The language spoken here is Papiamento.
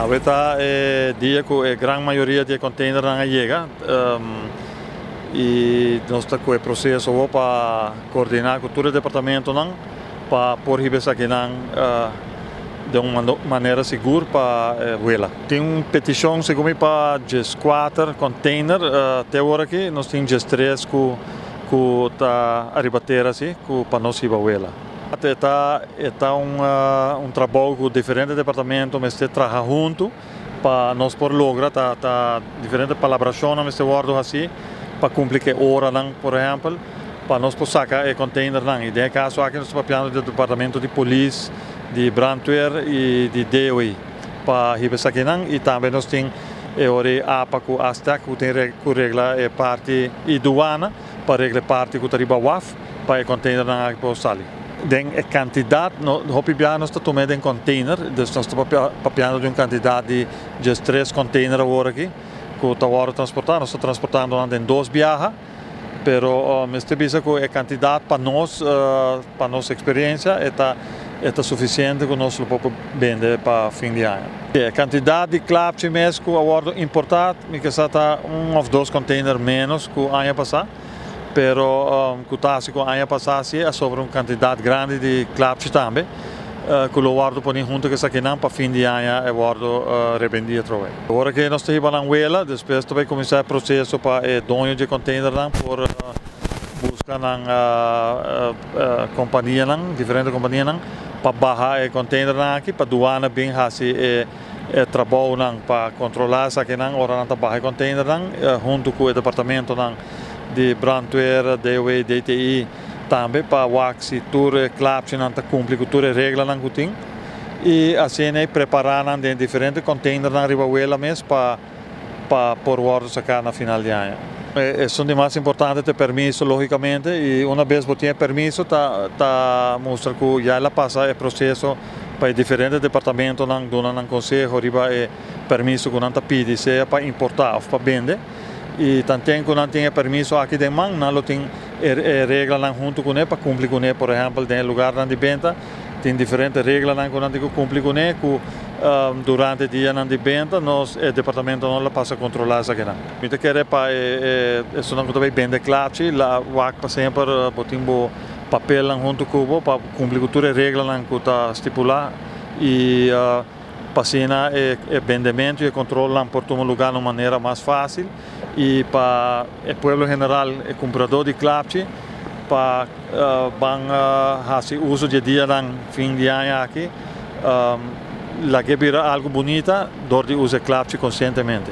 Awe ta e dia ku e gran mayoria di e containernan a yega i nos ta ku e proseso awor pa koordiná ku tur e departamentonan pa por hiba esakinan den un manera sigur pa wela. Tin un petishon segun mi pa 14 container, te awor aki nos tin 13 ku ta ariba tera si ku pa nos hiba wela. E ta e ta un un trabou ku diferente departamento mester traha huntu pa nos por logra. Ta diferente palabrashonnan mester wòrdu hasi pa kumpli ku e oranan, por ehèmpel, pa nos por saka e containernan. I den e kaso aki nos ta papiando di departamento di polis, di brandweer i di DOI pa hiba esakinan, i tambe nos tin e ora APA ku ASTEC ku tin ku regla e parti i duana pa regla e parti ku ta riba waf pa e containernan aki por sali. Den e kantidat, no, hopi biaha nos ta tuma den container, dus nos ta papiando di un kantidat di 13 container awor aki ku ta wòrdu transportá. Nos ta transportando nan den dos biaha, pero mester bisa ku e kantidat pa nos eksperensia e ta sufisiente ku nos lo por bende pa fin di aña. E kantidat di klapchi mes ku a wòrdu importá, mi ke sa ta un òf dos container menos ku aña pasá, pero ku ta ku aña pasá si a sobra un kantidat grandi di klapchi tambe, ku lo wòrdu pone huntu ku esakinan pa fin di aña e wòrdu rebendí atrobe. Awor ku nos ta hiba nan wela, despues tambe kuminsá e proseso pa e doño di containernan por buska nan kompanianan, diferente kompanianan, pa baha e containernan aki, pa duana bin hasi e trabounan pa kontrolá esakinan ora nan ta baha e containernan, huntu ku e departamentonan di brandweer, DOW, DTI, tambe pa wak si tur e klapchinan ta kumpli ku tur e reglanan ku tin. I asina prepará nan den diferente containernan riba wela mes pa por wòrdu saká na final di aña. Esun di mas importante ta permiso, lógikamente, i un bes bo tin permiso, ta mustra ku ya el a pasa e proseso pa diferente departamentonan duna nan konseho riba e permiso ku nan ta pidi, sea pa importá òf pa bende. I tanten ku nan tin e permiso aki den man, nan lo tin e reglanan huntu kuné pa kumpli kuné. Por ehèmpel, den lugarnan di benta, tin diferente reglanan ku nan tin ku kumpli kuné ku durante dianan di benta nos e departamentonan lo pasa kontrolá esakinan. Mi ta kere pa esunnan ku ta bai bende klapchi, la wak pa semper bo tin bo papelnan huntu ku bo pa kumpli ku tur e reglanan ku ta stipulá i pa asina e bendementu i e kontrolnan por tuma lugá na un manera mas fásil i pa e pueblo general, e kumpradó di klapchi, pa ban hasi uso di e dianan fin di aña aki, lag'é bira algu bunita dor di usa e klapchi konsientemente.